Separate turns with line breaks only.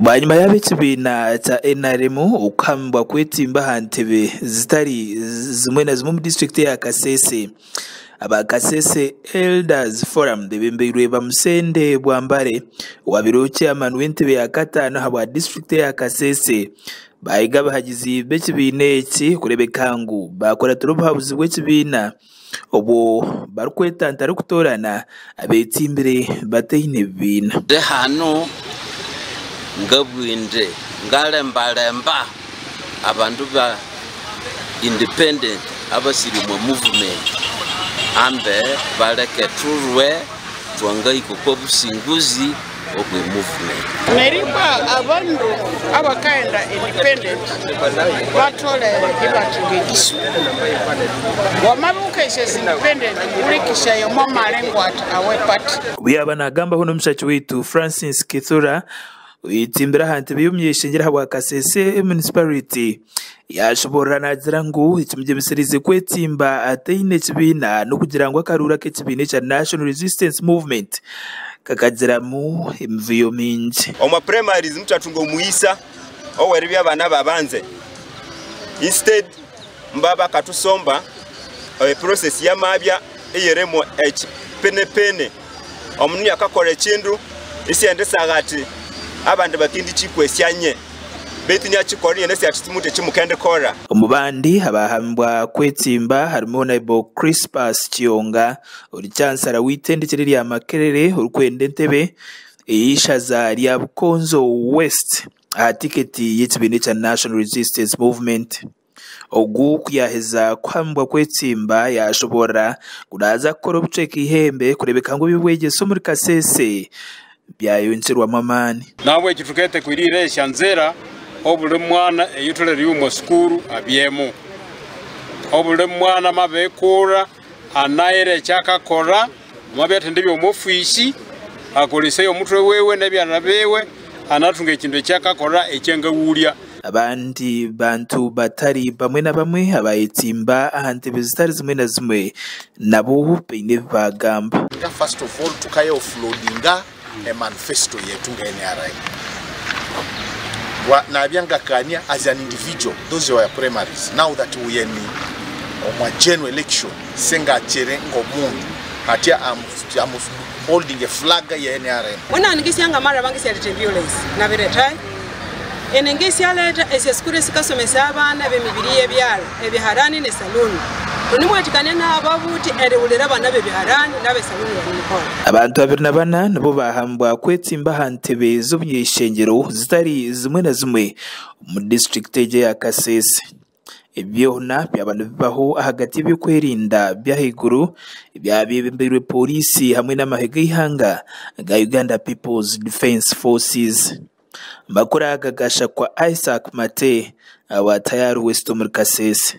Bwanyima y'ab'ekibiina kya NRM okuhamibwa kwetimba aha ntebe zitari zimwe na zimwe omu disiturikiti eya Kasese, aba Kasese Elders Forum bebembeirwe Bamusende Bwambare owabaireho chairman w'entebe ya kataano ahabwa disiturikiti eya Kasese bahiga abahagizi b'ekibiina eki kureebeka ngu baakuratira obuhabuzi bw'ekibiina obwo barikwetantara kutoorana abeetsimbire bataine bibiina.
Ndi hanu ngabwinde ngalembalemba abandu ba independent abasiri omu movement ambe baleke turwe twangahika okwa businguzi obwe movement.
Neryo abandu abakaghenda independent batholere ibathunga ekisu. Wamabya wukayisya independent wulekisaya omwa malengo athi awe party.
Obu yaaba naagambaho n'omushaki waitu Francis Kithura oyetsimbire aha ntebe y'omuny'eishengyero ahabwa Kasese Municipality yaashoboorora naagira ngu ekimugyemesereize kwetsimba ataine kibiina n'okugira ngu akaruuru ak'ekibiina ekya National Resistance Movement kakagiramu emivuyo mingi.
Omwa primaries mutwatunga omwisa oweribya abana babanze instead mba bakatusomba process yamabya eyeremu ekipenepene omundu yakakora ekindu esente saghati abandi bakindi kikwesyanye beitu nyakikora yena ati timuntu ekimukendikora.
Omu bandi abaahambwa kwetsimba harimu Hon. Crispus Kiyonga ori Chancellor w'eitendekero erya Makerere orikwenda entebe ey'eishaza rya Bukonzo West aha tiketi y'ekibiina ekya National Resistance Movement. Ogu ku yaaheza kuhamibwa kwetsimba yaashoboorora ngu naaza kukora obucweka eihembe kureebeka ngu eby'obwegyese omuri Kasese byayongyerwamu amaani.
Nahabweki tukeete kwirira esya nzira obuli mwana eyutulere omu sukuru abyemu. Obuli mwana mabekura anayire ekyakakora omu by'omu ofiisi akoreseyo omutwe wewe n'ebyana biwe anatunga ekintu ekyakakora ekyengawurya.
Abandi bantu batari bamwe na bamwe abayetsimba aha ntebe zitari zimwe na zimwe nabo baine ebi baagamba.
First of all tukaya offloadinga e manifesto yetu nga NRM. Nabyangakania as an individual, those were primaries. Now that we are in omwa general election, sengachere ngomundu hatya I'm holding a flag ya NRM.
Mwana ngisyanga mara bangisyaleta ambulance nabireta ene ngisyaleta esya sikuru esikasomesa abaana b'emibiri y'ebyalo ebiharani ne saluni tunimwetikane n'ababuti eriwulira abaana b'ebiharani n'abesaluni balimukora.
Abantu 24 nibo bahambwa kwetsimba aha ntebe z'omuny'eishengyero zitari zimwe na zimwe omu disitulikiti egyo ya Kasese. Ebyona byaba nibibaho ahagati y'ebyokwerinda by'ahaiguru ebyabebembeirwe pooriisi hamwe n'amahe g'eihanga ga Uganda People's Defence Forces. Amakuru aga gashakwa Isaac Mate awa Tayari West omuri Kasese.